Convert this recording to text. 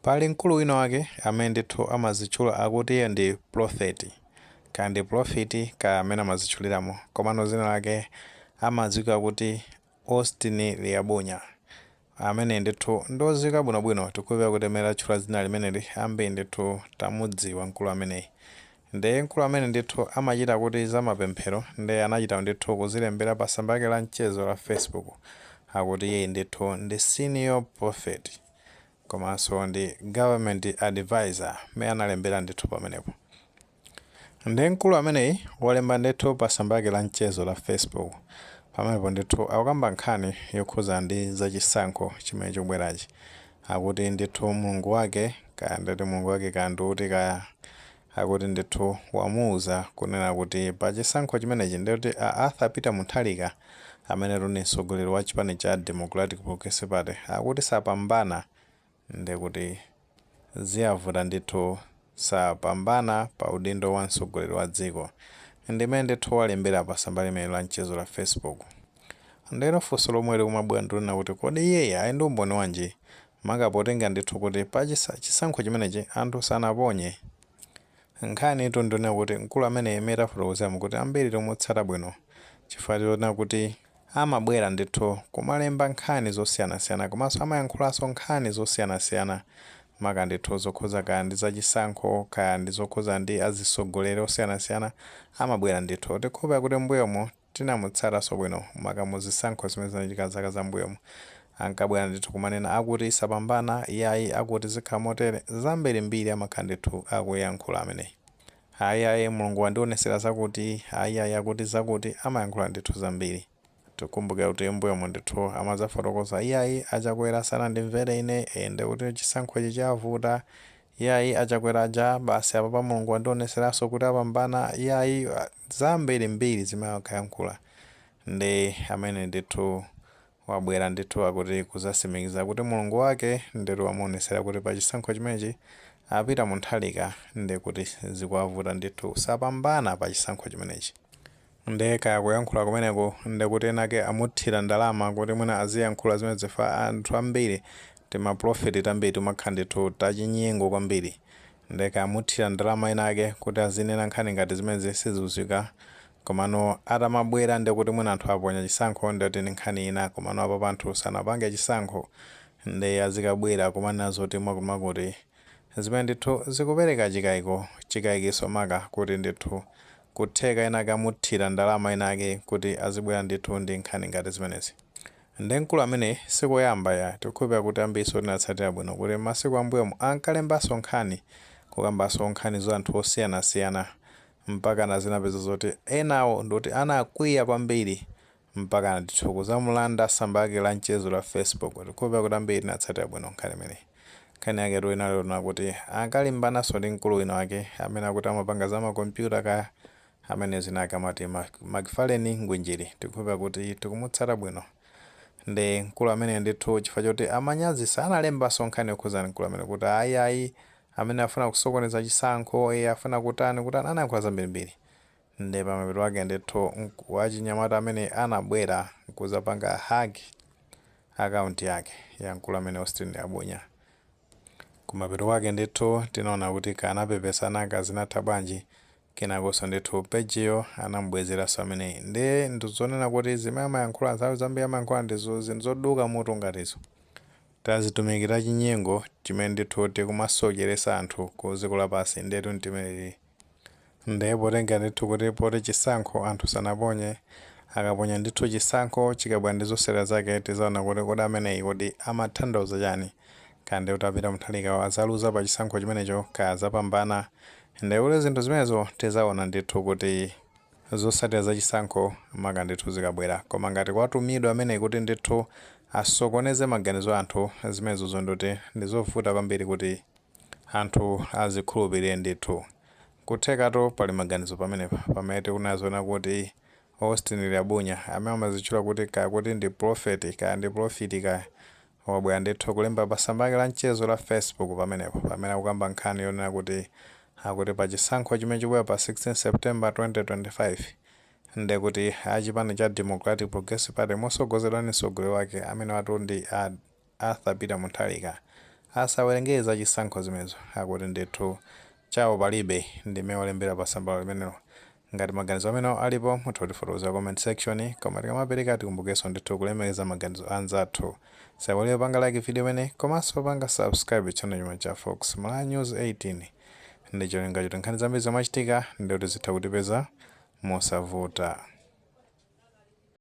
Pali mkulu wina wake amene ndithu amazitchula akuti iye ndi prophet, kaya ndi prophet kaya amene amazitchuliramo, komano dzina lake amadziwika kuti Austin Liabunya, amene ndithu ndodziwika bwinobwino. Tikukhulupirira kuti amene atchula dzina limeneli ambiri ndithu tamudziwa mkulu ameneyi. Ndiye mkulu amene ndithu amachita kuti zamapemphero, ndiye anachita ndithu kuzilembera pa tsamba lake la mchezo la Facebook, akuti iye ndithu ndi senior prophet komanso ndi government advisor, mmene analembera ndithu pamenepo. Ndiye mkulu ameneyi walemba ndithu pa tsamba lake la mchezo la Facebook pamenepo ndithu, akukamba nkhani yokhuza ndi zachisankho chimene chikubwerachi. Akuti ndithu Mulungu wake, kaya ndati Mulungu wake, kaya ndikuti kaya, akuti ndithu wamuwuza kunena kuti pa chisankho chimenechi ndikuti a Arthur Peter Mutharika, amene ndi mtsogoleri wa chipani cha Democratic Progressive Party, akuti sapambana, ndikuti ziyavuta ndithu, sapambana pa udindo wa mtsogoleri wa dziko. Ndimene ndithu walembera pa tsamba limene la mchezo la Facebook. Ndeno funso lomwe likumabwera ndilonena kuti kodi iyeyi ali ndi umboni wanji, maka potenga ndithu kuti pa chisankho chimenechi anthu sanaponye? Nkhani itu ndionena kuti mkulu amene imene tafotokozeramo kuti ambiri timutsata bwino chifukwa chonena kuti amabwera ndithu kumalemba nkhani zosiyanasiyana, komanso amayankhulanso nkhani zosiyanasiyana, maka ndithu zokhuza kaya ndi zachisankho, kaya ndi zokhuza ndi azitsogoleri osiyanasiyana, amabwera ndithu. Tikhulupirira kuti mbuyomo tinamutsatanso bwino, maka muzisankho zimene zinachitika zaka zambuyomo, ankabwera ndithu kumanena akuti sapambana, iyayi, akuti zikhala motere, zambirimbiri amakhala ndithu akuyankhula ameneyi. Ayi, ayi, Mulungu wandionesera zakuti, ayi, ayi, akuti zakuti, amayankhula ndithu zambiri. Tikumbukira kuti mbuyomo ndithu amadzafotokoza, iyayi, aChakwera sanandimvere ine, ndikuti chisankho ichi chavuta, iyayi, aChakwera aja basi, apapa Mulungu wandioneseranso kuti apambana, iyayi, zambirimbiri zimene akayankhula. Ndi amene ndithu wabwera ndithu akuti kuzasimikiza kuti Mulungu wake ndithu wamuonesera kuti pa chisankho chimenechi apita Mutharika ndikuti zikuwavuta ndithu, sapambana pa chisankho chimenechi. Ndiye kaya kuyankhula kumeneko ndikuti enake amuthira ndalama kuti mwina aziyankhula zimene zifa. Anthu ambiri, timaprophet tambiri timakhala ndithu tachinyengo kwambiri. Ndiye kaya amuthira ndalama enake kuti azinena nkhani ngati zimenezi, sizidziwika. Komano atamabwera ndikuti mwina anthu aponya chisankho, ndikuti ndi nkhani ina. Komano apapo anthu sanapange chisankho, ndi azikabwera kumanena zoti mwakuti, zimene ndithu zikupereka chikayiko, chikayikiso, maka kuti ndithu kutheka enake amuthira ndalama enake kuti azibwera ndithu ndi nkhani ngati zimenezi. Ndi mkulu amene sikoyamba ya, tikukhulupirira kuti ambiriso tinatsatira bwino kuti masiku ambuyomo ankalembanso nkhani, kukambanso nkhani za anthu osiyanasiyana, mpaka na zinapeza zoti enawo ndikuti anakwiya kwambiri, mpaka ndithu kuzamulanda tsamba lake la mchezo la Facebook. Tikukhulupirira kuti ambiri tinatsatira bwino nkhani imeneyi. Nkhani yake tu inali kuti ankalimbananso ndi mkulu wina wake amene akuti amapanga za makompyuta kaya, amene zinake amati Macfarlane Ngwinjiri. Tikukhulupirira kuti tikumutsata bwino. Ndi mkulu amene ndithu chifukwa choti amanyazisa, analembanso nkhani yokhuzana mkulu amene kuti ayi, ayi, amene afuna kusokoneza chisankho, iye afuna kutani kutani, anayankhula zambirimbiri. Ndi pamapeto ake ndithu wachinyamata amene anabwera kuzapanga hack account yake ya mkulu amene Austin Abunya. Kumapeto kwake ndithu tinaona kuti kanapepesana, kazinatha bwanji, kenakonso ndithu pejiyo anamubwezeranso ameneyi. Ndi ndizonena kuti zimene amayankhula nthawi zambiri, amayankhula ndizo zinthu zoduka mutu ngatizo tazitumikira chinyengo chimene ndithu tikumasocheresa anthu ku dziko lapansi. Ndetu ntimeneli. Ndiye potenga ndithu kuti poti chisankho anthu sanaponye, akaponya ndithu chisankho chikabwera ndi zotsatira zake, tizaona kuti kodi ameneyi kodi amatanthauza chani, kandi kuti apita Mutharika azaluza pa chisankho chimenecho, kaya azapambana. Ndiye kuti zinthu zimenezo tizaona ndithu kuti zotsatira za chisankho maka ndithu zikabwera. Koma ngati kwatumidwa ameneyi kuti ndithu asokoneze maganizo anthu, zimenezozo ndikuti ndizovuta kwambiri kuti anthu azikhulupirire ndithu. Kuthekatu pali maganizo pamenepa pamene tikunazona kuti Austin Liabunya, amene amazitchula kuti kaya kuti ndi prophet, kaya ndi prophet kaya, wabwera ndithu kulemba pa tsamba lake la mchezo la Facebook pamenepo, pamene akukamba nkhani yonena kuti akuti pa chisankho chimene chikubwera pa 16 September 2025, ndekuti achipani cha Democratic Progressive Party mosogozedwa ndi mtsogoleri wake amene watu ndi a Arthur Peter Mutharika, Asawerengere za chisankho zimenezo, akuti ndithu chawo palibe. Ndime walembera pa tsamba limenelo. Ngati maganizo amenewo alipo, mutha kutifotokozera comment section, koma tikamapereka tikumbukenso ndithu kulemekeza maganizo anzathu. Saiwalire panga like video imene, komanso panga subscribe channel chimwe cha Fox Malawi News 18, ndi cholinga choti nkhani zambiri zomachitika ndikuti zitha kutipeza mosavuta.